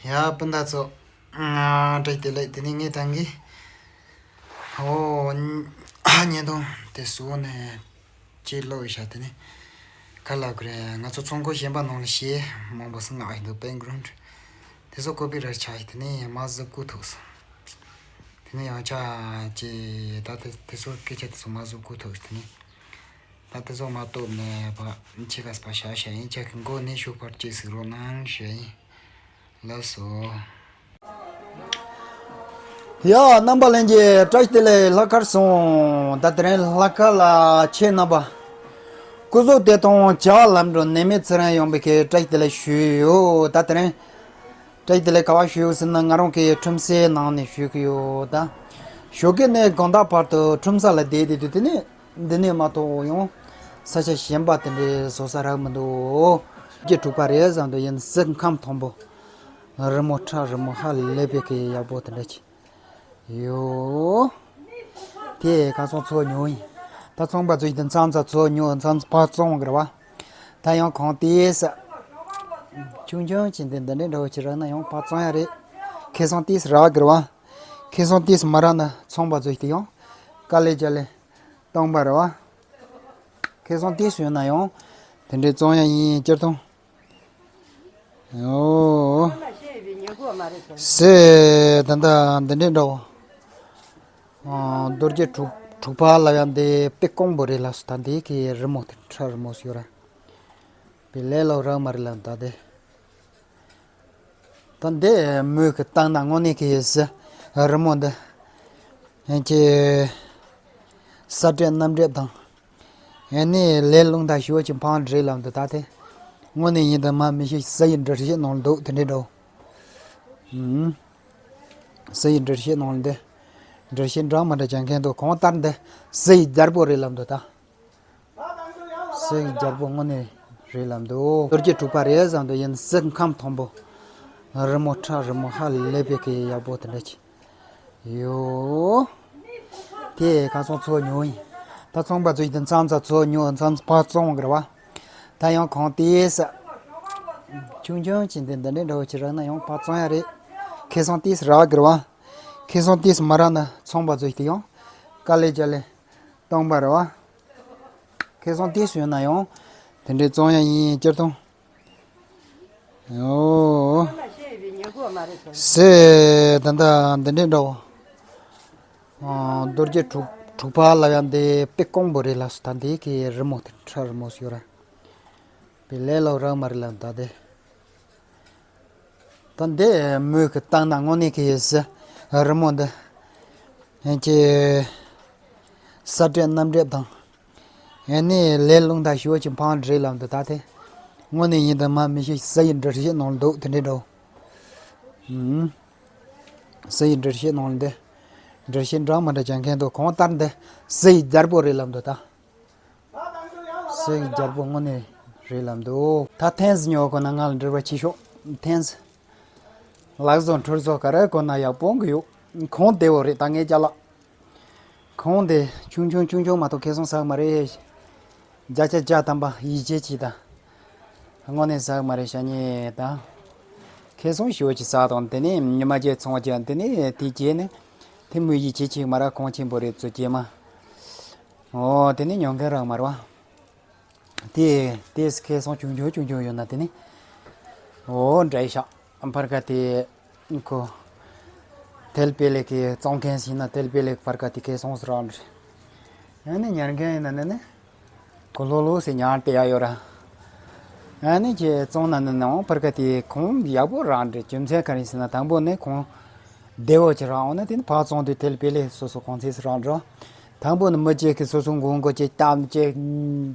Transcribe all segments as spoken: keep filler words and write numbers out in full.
ཡ་སྤུན་ཟླ་ཚོ། ཨ། བཀྲ་ཤིས་བདེ་ལེགས། དེ་ནས་ངས་ད་གིན། ཨོ། བརྙན་ཐུང་དེ་བཟོས་ནས་ཅིག་ཀློག་ཡོད་ཤག་དེ་ནས་ག་ལབ་དགོས་རེད། ང་ཚོ་ཚོང་ཁང་གཞན་པ་ནང་ལ་གཞས་མང་པོ་ཞིག་ངག་ཡོད་འདུག background། དེ་ཚོ་ཀོ་པི་རའེ་ཊི་ཆགས་ཤག་དེ་ནས་མར་གཟིགས་དགོས་ཐུག་སོང་། དེ་ནས་ཡང་ཆ་ཅིག་ད་དེ་དེ་ཚོ་སྐད་ཆ་དེ་ཚོ་མར་གཟིགས་དགོས་ཐུག་སོང་། དེ་ནས། ད་དེ་ཚོ་མ་གཏོགས་ནས་ཕ་ཁྱི་ག་སྤ་ཤ་ཤ་ཡིན། ཁྱེད་ཀྱི་མགོ་ནས་ཤུགས་པར་ཅིག་ཟིག་རོགས་གནང་ཞུ་ཡིན། ལགས་སོ། ཡ། རྣམ་པ་ལྷན་རྒྱས་བཀྲ་ཤིས་བདེ་ལེགས། ལྷག་དཀར་སོང་། ད་དེ་རིང་ལྷག་དཀར་ལ་ཁྱེད་རྣམ་པ་སྐུ་གཟུགས་བདེ་ཐང་བྱ་བ་ལམ་འགྲོ་ནད་མེད་ཚེ་རིང་ཡོང་བའི་གི་བཀྲ་ཤིས་བདེ་ལེགས་ཞུས་ཡོད། ད་དེ་རིང་བཀྲ་ཤིས་བདེ་ལེགས་ག་བ་ཞུས་ཡོད་ཟེར་ན་ང་རང་གི་ཁྲོམ་སའི་ནང་ནས་ཞུ་གི་ཡོད། ད་ཞོགས་ཀས་ནས་དགོང་དག་བར་དུ་ཁྲོམ་ས་ལ་བསྡད་དེ་དུས་དེ་ནས། འདི་ནས་མ་གཏོགས་ཡང་ས་ཆ་གཞན་པ་དེ་འདྲའི་བཟོ་ས་རག་མི་འདུག་རྡོ་རྗེ་དྲུག་པ་རེད་བསམ་དུས་ཡིན་གཟི་ཁམ་མཐོན་པོ། རི་མོ་ཁྲ་རི་མོ་ཧ་ལས་པའི་གི་ཡག་པོ་དེ་འདྲ་ཅིག་ཡོད། དེ་ཁ་སང་ཚོ་ཉོ་ཡིན། ད་ཚོང་པ་ཚོ་ཡིན་དུས་མཚམས་མཚམས་ཚོ་ཉོ། མཚམས་ཕར་བཙོང་གི་རེད་བ། ད་ཡང་གང་ལྟར་ཆུང་ཆུང་ཅིག་འདི་འདི་འདྲའི་འདྲ་བོ་ཅིག་རག་ན་ཡང་ཕར་བཙོང་ཡ་རེད། ཁེ་བཟང་ཏོག་ཙམ་རག་གི་རེད་བ། ཁེ་བཟང་ཏོག་ཙམ་མ་རག་ན་ཚོང་པ་ཚོ་ཡིན་དུས་ཡང་དཀའ་ལས་རྒྱག་ལས། སྟོང་པ་རེད་བ། ཁེ་བཟང་ཏོག་ཙམ་ཡོད་ན་ཡང་དེ་འདྲའི་བཙོང་ཡ་ཡིན་སྤྱིར་བཏང་། ཨོ། ཟེ། ད་ལྟ་འདི་འདྲའི་འདྲ་བོ། ཨ། རྡོ་རྗེ་དྲུག་དྲུག་པ་ལབ་ཡ་འདི་དཔེ་དཀོན་པོ་རེད་ལབ་སོང་། ད་འདི་གི་རི་མོ་དེ་ཁྲ་རི་མོ་ཞིག་ཡོད་ར། དཔེ་ལས་སླ་པོ་རག་མ་རེད་ལབ་ད་དེ། ད་འདི་མོས་གི་བཏང་ན་དངོས་གནས་གི་ཟེ། རི་མོ་འདི། ཨེ་ཅེ། ས་འདྲེ་གནམ་འདྲེ་དང་། ཨེ་ནི་ལས་རླུང་དང་ཞི་བ་ཅིག་འཕང་འདྲེ་ལམ་དུ་ད་དེ། དངོས་གནས་ཡིན་དུ་མ་མི་ཤེས་ཟེ་ཡི་འདྲི་ཤེས་ནང་ལ་འདུག་དེ་འདྲའི་འགྲོ། ཨུམ། ཟེ་ཡི་འདྲི་ཤེས་ནང་ལ་འདི། འདྲི་ཤེས་འདྲ་མི་འདྲ་ཅང་མཁན་འདུག་གང་ལྟར་འདི་ཟེ་ཡི་རྒྱལ་པོ་རེད་ལམ་དུ་ད། སྲས་ཀྱི་རྒྱལ་པོ་དངོས་གནས་རེད་ལབ་འདུག་རྡོ་རྗེ་དྲུག་པ་རེད་བསམ་དུས་ཡིན་གཟི་ཁམ་མཐོན་པོ། རི་མོ་ཁྲ་རི་མོ་ཧ་ལས་པའི་གི་ཡག་པོ་དེ་འདྲ་ཅིག་ཡོད། དེ་ཁ་སང་ཚོ་ཉོ་ཡིན། ད་ཚོང་པ་ཚོ་ཡིན་དུས་མཚམས་མཚམས་ཚོ་ཉོ། མཚམས་མཚམས་ཕར་བཙོང་གི་རེད་བ། ད་ཡང་གང་ལྟར་ཆུང་ཆུང་ཅིག་འདི་འདི་འདྲའི་འདྲ་བོ་ཅིག་རག་ན་ཡང་ཕར་བཙོང་ཡ་རེད། ཁེ་བཟང་ཏོག་ཙམ་རག་གི་རེད་བ། ཁེ་བཟང་ཏོག་ཙམ་མ་རག་ན་ཚོང་པ་ཚོ་ཡིན་དུས་ཡང་དཀའ་ལས་རྒྱག་ལས། སྟོང་པ་རེད་བ། ཁེ་བཟང་ཏོག་ཙམ་ཡོད་ན་ཡང་དེ་འདྲའི་བཙོང་ཡ་ཡིན་སྤྱིར་བཏང་། ཨོ། ཟེ། ད་ལྟ་འདི་འདྲའི་འདྲ་བོ། ཨ། རྡོ་རྗེ་དྲུག་དྲུག་པ་ལབ་ཡ་འདི་དཔེ་དཀོན་པོ་རེད་ལབ་སོང་། ད་འདི་གི་རི་མོ་དེ་ཁྲ་རི་མོ་ཞིག་ཡོད་ར། དཔེ་ལས་སླ་པོ་རག་མ་རེད་ལབ་ད་དེ། ད་འདི་མོས་གི་བཏང་ན་དངོས་གནས་གི་ཟེ། རི་མོ་འདི། ཨེ་ཅེ། ས་འདྲེ་གནམ་འདྲེ་དང་། ཨེ་ནི་ལས་རླུང་དང་ཞི་བ་ཅིག་འཕང་འདྲེ་ལམ་དུ་ད་དེ། དངོས་གནས་ཡིན་དུ་མ་མི་ཤེས་ཟེ་ཡི་འདྲི་ཤེས་ནང་ལ་འདུག་དེ་འདྲའི་འགྲོ། ཨུམ། ཟེ་ཡི་འདྲི་ཤེས་ནང་ལ་འདི། འདྲི་ཤེས་འདྲ་མི་འདྲ་ཅང་མཁན་འདུག་གང་ལྟར་འདི་ཟེ་ཡི་རྒྱལ་པོ་རེད་ལབ་འདུག་ད། ཟེ་ཡི་རྒྱལ་པོ་དངོས་གནས་རེད་ལབ་འདུག་ད་ཐེངས་ཉོ་དགོས་ན་ང་ལ་འབྲེལ་བ་བྱེད་ཤོག་ཐེངས། ལག་བཟོ་འཕྲུལ་བཟོ་ག་རེ་དགོས་ན་ཡག་པོ་གི་ཡོད། གོང་བདེ་བོ་རེད་ད་ངའི་ཅ་ལག་གོང་དེ་ཆུང་ཆུང་ཆུང་ཆུང་མ་གཏོགས་ཁེ་བཟང་ཟ་གི་མ་རེད། བརྒྱ་ཆ་བརྒྱ་ཐམ་པ་ཡིད་ཆེས་བྱེད་ད། དངོས་གནས་ཟ་གི་མ་རེད་ཤ་ཉེ་ད། ཁེ་བཟང་ཞེ་པོ་ཅིག་ཟ་དང་དེ་ནས་ཉི་མ་བརྒྱད་ཚོང་བརྒྱབ་དེ་ནས་དེ་རྗེས་ནས་དེ་མོས་ཡིད་ཆེས་བྱེད་གི་མ་རེད། གོང་ཆེན་པོ་རེད་ཚོ་རྗེས་མ། ཨོ་དེ་ནས་ཉོ་མཁན་རག་མ་རེད་བ། དེ་དེས་ཁེ་བཟང་ཆུང་ཆུང་ཆུང་ཆུང་ཡོད་ན་དེ་ནི། ཨོ་འདྲ་ཡི་ཤག་ཕར་ཁ་དེ། ཁོ། ཐེལ་པེ་ལེ་གི་བཙོང་མཁན་ཞིག་ན་ཐེལ་པེ་ལེ་ཕར་ཁ་དེ་ཁེ་བཟང་ཟེར་རག་འདྲ། ཨ་ནི་ཉར་མཁན་ཡིན་ན་ནི་ནི། ཁོ་ལྷོད་ལྷོད་ཟེར་ཉར་བསྡད་ཡ་ཡོད་ར། ཨ་ནི་ཁྱེད་བཙོང་ན་ནི་ནའང་ཕར་ཁ་དེ་གོང་ཡག་པོ་རག་འདྲ། རྒྱུ་མཚན་ག་རེ་ཟེར་ན་དང་པོ་ནི་གོང་བདེ་བོ་ཅིག་རག་འོང་ན་དེ་ནི་ཕར་བཙོང་དུས་ཐེལ་པེ་ལེ་སོ་སོ་གོང་ཚད་ཟེར་རག་འདྲ། དང་པོ་ནི་མི་གཅིག་གིས་སོ་སོ་མགོ་མགོ་ཅིག་བཏབ་ཅིག་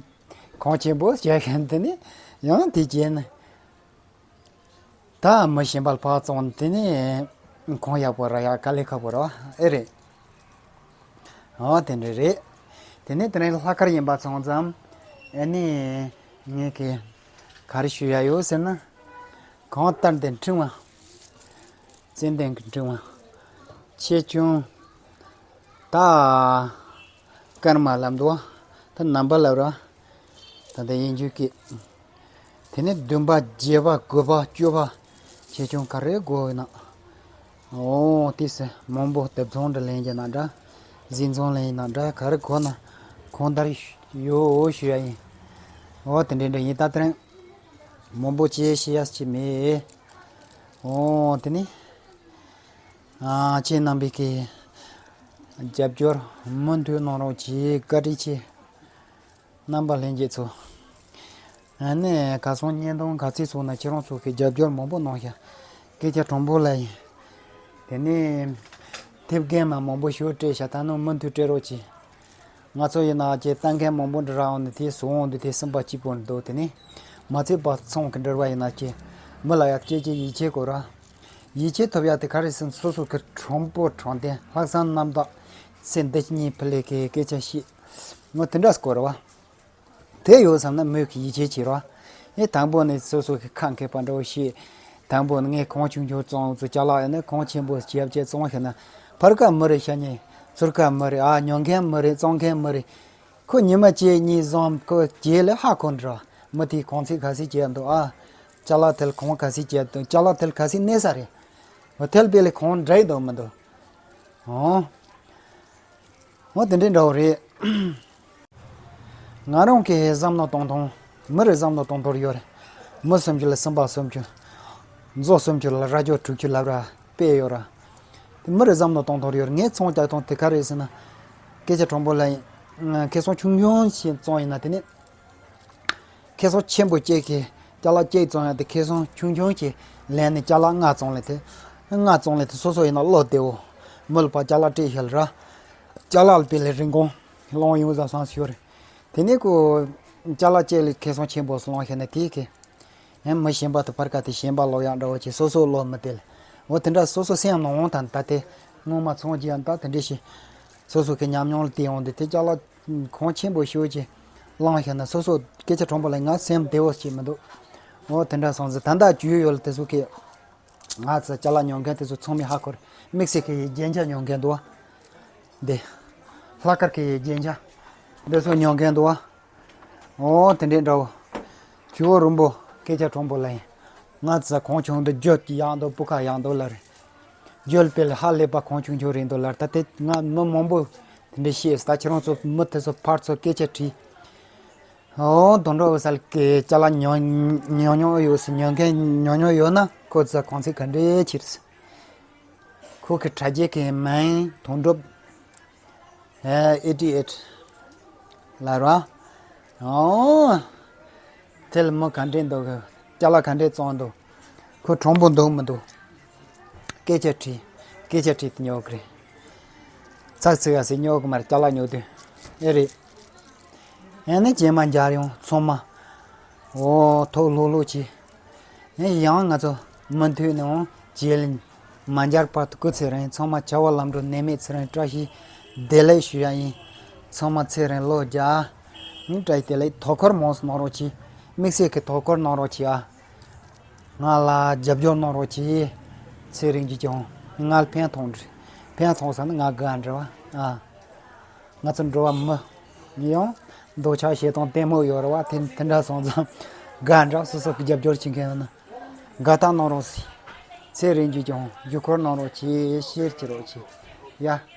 གོང་ཆེན་པོ་བྱས་མཁན་དེ་ནི་ཡང་དེ་རྗེས་ནི། ད་མི་གཞན་པ་ལ་ཕར་བཙོང་དེ་ནི་གོང་ཡག་པོ་རག་ཡ་དཀའ་ལས་ཁག་པོ་རེད་བ། ཨེ་རེད། འོ་དེ་འདྲ་རེད། དེ་ནས་དེ་རིང་ལྷག་དཀར་ཡིན་པ་སོང་ཙང་ཨེ་ནི་ངས་ཀྱི་ག་རེ་ཞུ་ཡ་ཡོད་ཟེར་ན། གང་ལྟར་དེ་འཕྲེང་བ། ཙན་དན་གྱི་འཕྲེང་བ། ཆེ་ཆུང་། ད། སྐར་མ་ལབ་འདུག་བ། ད་རྣམ་པ་ལབ་ར། ད་ལྟ་དབྱིན་ཇི་སྐད། དེ་ནས་བདུན་པ་བརྒྱད་པ་དགུ་པ་བཅུ་པ། ཆེ་ཆུང་ག་རེ་དགོས་ཡིན་ན། འོ་དེ་སེ་མང་པོ་དེབ་ཚང་འདྲ་ལེན་གྱི་ན་འདྲ། གཟིགས་ཚང་ལེན་ཡིན་ན་འདྲ། ག་རེ་དགོས་ན་གང་ལྟར་ཡོད་ཞུ་ཡ་ཡིན། འོ་དེ་འདྲ་འདྲ་ཡིན། ད་དེ་རིང་མང་པོ་ཅི་བཤད་ཡ་ཅི་མེད། འོ་དེ་ནི། ཨ་ཁྱེད་རྣམ་པས་ཀྱི་རྒྱབ་སྐྱོར་མུ་མཐུད་གནང་རོགས་གྱིས། བཀའ་དྲིན་ཆེ། རྣམ་པ་ལྷན་རྒྱས་ཚོ། ཨ་ནི་ཁ་སང་བརྙན་ཐུང་ག་ཚོད་བཟོས་ན་ཁྱེད་རང་ཚོ་གི་རྒྱབ་སྐྱོར་མང་པོ་གནང་ཤག་སྐད་ཆ་དྲང་པོ་ལབ་ཡིན། དེ་ནས་ཐེབས་རྒན་མ་མང་པོ་ཞིག་སྤྲད་ཤག་ད་ནི་མུ་མཐུད་སྤྲད་རོགས་གྱིས། ང་ཚོ་ཡིན་ན་ཀྱི་ལྟ་མཁན་མང་པོ་འདྲ་རག་ཡོང་ནི་དེ་བཟོ་འོང་དུས་དེ་སེམས་པ་སྐྱིད་པོ་འདུག་དེ་ནས་མ་ཚད་པ་ཚང་གི་འབྲེལ་བ་ཡིན་ན་ཀྱི་མི་ལ་ཡ་སྐྱེ་ཀྱི་ཡིད་ཆེས་དགོས་ར། ཡིད་ཆེས་ཐོབ་ཡ་དེ་ག་རེ་ཟེར་ན་སོ་སོ་གི་དྲང་པོ་དྲང་བདེན་ལྷག་བསམ་རྣམ་དག་ཚེ་འདི་གཉིས་ཕུད་ལས་ཀྱི་སྐད་ཆ་བཤད། ངོ་དེ་འདྲ་སྐོར་བ། དེ་ཡོད་བསམ་ན་མོས་ཀྱི་ཡིད་ཆེས་བྱེད་རོགས། ཨེ་དང་པོ་ནས་སོ་སོ་གི་ཁ་མཁས་པ་འདྲ་བོ་བཤད། དང་པོ་ནས་ངས་གང་ཆུང་ཆུང་བཙོང་ཚོ་ཅ་ལག་ཡིན་ན་གང་ཆེན་པོ་བྱེད་བྱེད་བཙོང་ཤེ་ན། ཕར་ཀ་མི་རེད། ཤ་ཉེ་ཚུར་ཀ་མི་རེད། ཨ་ཉོ་མཁན་མི་རེད། བཙོང་མཁན་མི་རེད། ཁོ་ཉི་མ་གཅིག་གཉིས་བཟང་ཁོ་རྗེས་ལ་ཧ་གོ་འདྲ། མི་དེས་གང་ཚིག་ག་ཚིག་བྱས་འདུག་ཨ། ཅ་ལག་དེ་ལ་གང་ག་ཚིག་བྱས་འདུག་ཅ་ལག་དེ་ལ་ག་ཚིག་གནས་ས་རེད། འོ་དེ་ལ་དཔེ་ལ་གང་འདྲ་ཡི་འདུག་མི་འདུག་འོ། འོ་དེ་འདྲའི་འདྲ་བོ་རེད། ང་རང་གི་བསམ་བློ་གཏོང་སྟངས། མི་རེ་བསམ་བློ་གཏོང་ཐོར་ཡོད་རེད། མི་སུམ་ཅུ་ལ་སེམས་པ་སུམ་ཅུ། མཛོ་སུམ་ཅུ་ལ་རྭ་ཅོ་དྲུག་ཅུ་ལབ་ར་དཔེ་ཡོད་ར། དེ་མི་རེ་བསམ་བློ་གཏོང་ཐོར་ཡོད་རེད། ངས་ཚོང་རྒྱག་སྟངས་དེ་ག་རེད་ཟེར་ན། སྐད་ཆ་དྲང་པོ་ལ་ཡིན། ཁེ་བཟང་ཆུང་ཆུང་ཞིག་བཙོང་ཡིན་ན་དེ་ནི། ཁེ་བཟང་ཆེན་པོ་གཅིག་གི་ཅ་ལག་གཅིག་བཙོང་ཡ་དེ་ཁེ་བཟང་ཆུང་ཆུང་གཅིག་ལེན་ནས་ཅ་ལག་ལྔ་བཙོང་ལེ་དེ། ལྔ་བཙོང་ལེ་དེ་སོ་སོ་ཡིན་ན་བློ་བདེ་བོ། མི་ལ་ཕར་ཅ་ལག་སྤྲད་ཤེལ་ར། ཅ་ལག་ལ་དཔེ་ལེ་རིན་གོང་སློང་ཡོང་བཟའ་སང་ཤོར། དེ་ནས་ཁོ་ཅ་ལག་གཅིག་ལས་ཁེ་བཟང་ཆེན་པོ་སློང་ཤེ་ན་དེ་གི། ཡང་མི་གཞན་པ་དང་ཕར་ཁ་དེ་གཞན་པ་ལོག་ཡག་འདྲ་བོ་ཅིག་སོ་སོ་བློ་མི་བདེ་ལ། འོ་དེ་འདྲ་སོ་སོ་སེམས་ནང་འོང་དང་ད་དེ་སྔོན་མ་ཚོང་རྒྱག་ཡང་ད་དེ་འདྲ་ཞིག་སོ་སོ་གི་ཉམས་མྱོང་ལ་བལྟས་འོང་དེ་དེ་ཅ་ལག་གོང་ཆེན་པོ་ཤོས་ཀྱི་བླངས་ཤེ་ན་སོ་སོ་སྐད་ཆ་དྲང་པོ་ལ་ང་སེམས་བདེ་བོ་ཞིག་མི་འདུག་འོ་དེ་འདྲ་སོང་ཟིག་ད་ལྟ་རྒྱུས་ཡོད་ལ་དེ་ཚོ་གི་ང་ཚོ་ཅ་ལག་ཉོ་མཁན་དེ་ཚོ་ཚང་མས་ཧ་གོ་རེད། དམིགས་བསལ་གི་རྒྱན་ཆ་ཉོ་མཁན་འདུག་བ། འདི་ལྷག་དཀར་གི་རྒྱན་ཆ་འདི་ཚོ་ཉོ་མཁན་འདུག་བ། འོ་དེ་འདྲའི་འདྲ་བོ། ཇོ་བོ་རིན་པོ་སྐད་ཆ་དྲང་པོ་ལ་ཡིན། ང་ཚོ་གང་བྱུང་འདུག་རྒྱུ་ཡག་འདུག་སྤུས་ཀ་ཡག་འདུག་ལབ་རེད། རྒྱུ་དཔེ་ལ་ཧ་ལས་པ་གང་བྱུང་བྱུང་རེད་འདུག་ལབ་ད་དེ་ང་མི་མང་པོ་དེ་འདྲ་བཤད་ད་ཁྱེད་རང་ཚོ་མི་དེ་ཚོ་ཕར་ཚུར་སྐད་ཆ་དྲིས། འོ་དོན་གྲུབ་འོད་གསལ་གྱི་ཅ་ལག་ཉོ་ཉོ་མྱོང་ཡོད་སུ་ཉོ་མཁན་ཉོ་མྱོང་ཡོད་ན་ཁོ་ཚོ་གང་ཚེ་ག་འདྲས་ཕྱིར། ཁོ་གི་དྲ་རྒྱའི་གི་མིང་དོན་གྲུབ། ཨེ་ཨེ་ཊི་ཨེ་ཊི། ལ་ར། ཨོ། དེ་ལ་མི་ག་འདྲས་འདུག་གི། ཅ་ལག་ག་འདྲས་བཙོང་འདུག་ཁོ་དྲང་པོ་འདུག་མི་འདུག་སྐད་ཆ་དྲིས། སྐད་ཆ་དྲིས་ཏེ་ཉོ་གི་རེད། ཚགས་ཚིག་ཡ་སེ་ཉོ་གི་མ་རེད་ཅ་ལག་ཉོ་དུས། ཨེ་རེད། ཨེ་ནི་རྗེས་མ་མཇལ་ཡོང་ཚང་མ། འོ་ཐོག་ལྷུག་ལྷུག་བྱས། ཨེ་ཡང་ང་ཚོ་མུ་མཐུད་ནས་འོང་རྗེས་ལ་མ་མཇལ་བར་དུ་སྐུ་ཚེ་རིང་། ཚང་མ་བྱ་བ་ལམ་འགྲོ་ནད་མེད་ཚེ་རིང་བཀྲ་ཤིས་བདེ་ལེགས་ཞུ་ཡ་ཡིན། ཚང་མ་ཚེ་རིང་ལོ་བརྒྱ། ཨེ་བཀྲ་ཤིས་བདེ་ལེགས། དོ་ཁུར་མང་སུ་གནང་རོགས་གྱིས། དམིགས་བསལ་གྱི་དོ་ཁུར་གནང་རོགས་གྱིས་ཨ། ང་ལ་རྒྱབ་སྐྱོར་གནང་རོགས་གྱིས། ཚེ་རིང་གྱིས་ཀྱང་ང་ལ་ཕན་ཐོགས་འདྲི། ཕན་ཐོགས་ས་ནི་ང་དགའ་འདྲི་བ་ཨ། ང་ཚོ་འགྲོ་བ་མི་ཡང་འདོད་ཆགས་ཞེ་སྡང་ལྟད་མོ་ཡོད་རེད་བ། དེ་དེ་འདྲ་སོང་ཙང་དགའ་འདྲ་སོ་སོ་གི་རྒྱབ་སྐྱོར་བྱེད་མཁན་ཡོད་ན་དགའ་རྟགས་གནང་རོགས་ཟེར། ཚེ་རིང་གྱིས་ཀྱང་རྒྱུ་འཁོར་གནང་རོགས་གྱིས། ཤེར་བྱེད་རོགས་གྱིས་ཡ།